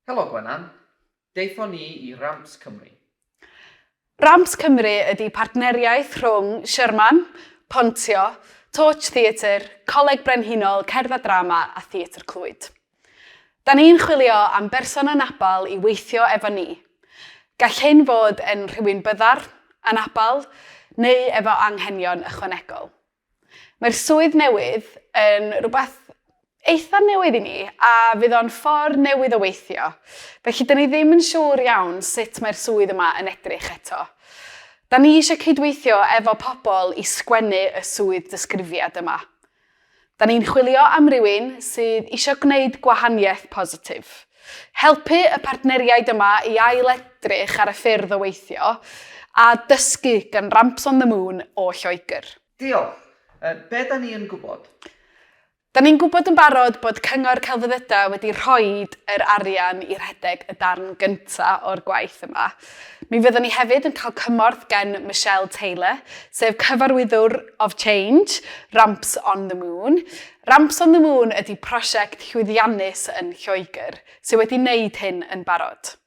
Helo Gwenan, Daethon ni i Ramps Cymru. Ramps Cymru ydy partneriaeth rhwng Sherman, Pontio, Torch Theatre, Coleg Brenhinol Cerdd a Drama a Theatr Clwyd. Da ni'n chwilio am berson anabl i weithio efo ni. Gall hyn fod yn rhywun byddar, anabl, neu efo anghenion ychwanegol. Mae'r swydd newydd yn rhywbeth eitha newydd i ni a fydd o'n ffordd newydd o weithio. Felly 'dyn ni ddim yn siŵr iawn sut mae'r swydd yma yn edrych eto. Da ni eisiau cydweithio efo pobl i sgwennu y swydd disgrifiad yma. Da ni'n chwilio am rywun sydd eisiau gwneud gwahaniaeth positif. Helpu y partneriaid yma i ail-edrych ar y ffyrdd o weithio a dysgu gan Ramps on the Moon o Lloegr. Diolch. Be da ni yn gwybod? Da ni'n gwybod yn barod bod Cyngor Celfyddydau wedi rhoid yr arian i rhedeg y darn gynta o'r gwaith yma. Mi fyddwn ni hefyd yn cael cymorth gen Michelle Taylor, sef Cyfarwyddwr of Change, Ramps on the Moon. Ramps on the Moon ydy prosiect llwyddiannus yn Lloegr sydd wedi wneud hyn yn barod.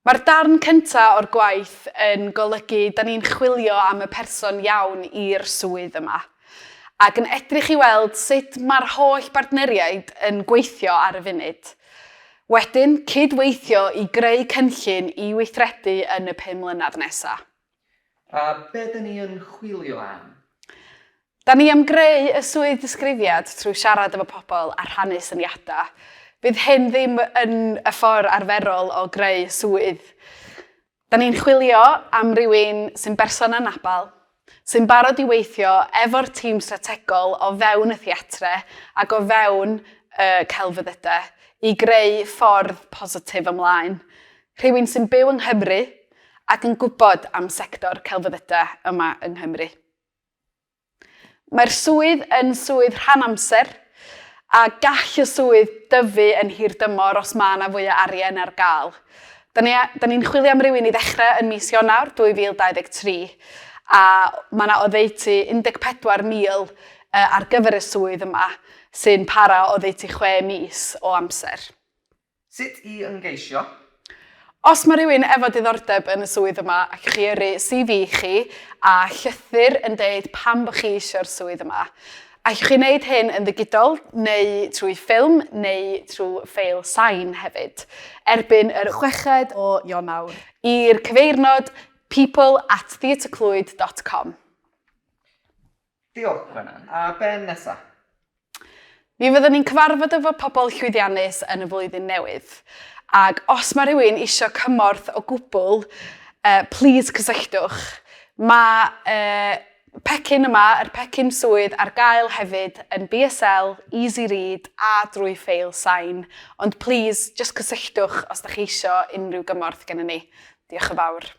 Mae'r darn cynta o'r gwaith yn golygu 'da ni'n chwilio am y person iawn i'r swydd yma, ac yn edrych i weld sut mae'r holl bartneriaid yn gweithio ar y funud. Wedyn, cyd-weithio i greu cynllun i weithredu yn y 5 mlynedd nesa. A be 'da ni yn chwilio am? Da ni am greu y swydd disgrifiad trwy siarad efo pobl a rhannu syniadau. Fydd hyn ddim yn y ffordd arferol o greu swydd. Da ni'n chwilio am rywun sy'n berson anabl, sy'n barod i weithio efo'r tîm strategol o fewn y theatre ac o fewn y celfyddydau i greu ffordd positif ymlaen. Rhywun sy'n byw yng Nghymru ac yn gwybod am sector celfyddydau yma yng Nghymru. Mae'r swydd yn swydd rhan-amser, a gall y swydd dyfu yn hir dymor os mae 'na fwy o arian ar gael. Da ni, da ni'n chwilio am rywun i ddechrau yn mis Ionawr 2023, a mae 'na oddeutu 14,000 ar gyfer y swydd yma, sy'n para oddeutu 6 mis o amser. Sut i ymgeisio? Os mae rhywun efo diddordeb yn y swydd yma, allwch chi yrru CV chi a llythyr yn deud pam bod chi eisiau'r swydd yma. Allwch chi wneud hyn yn ddigidol neu trwy ffilm neu trwy ffeil sain hefyd. Erbyn yr 6ed o Ionawr. I'r cyfeirnod people at theatreclwyd dot com. Diolch, Gwenan. A be nesa? Mi fyddwn ni'n cyfarfod efo pobl llwyddiannus yn y flwyddyn newydd. Ac os mae rhywun isio cymorth o gwbl, uh, please cysylltwch. Mae uh, pecyn yma, yr pecyn swydd, ar gael hefyd yn BSL, Easy Read a drwy ffeil sain. Ond please, just cysylltwch os da chi isio unrhyw gymorth gennym ni. Diolch yn fawr.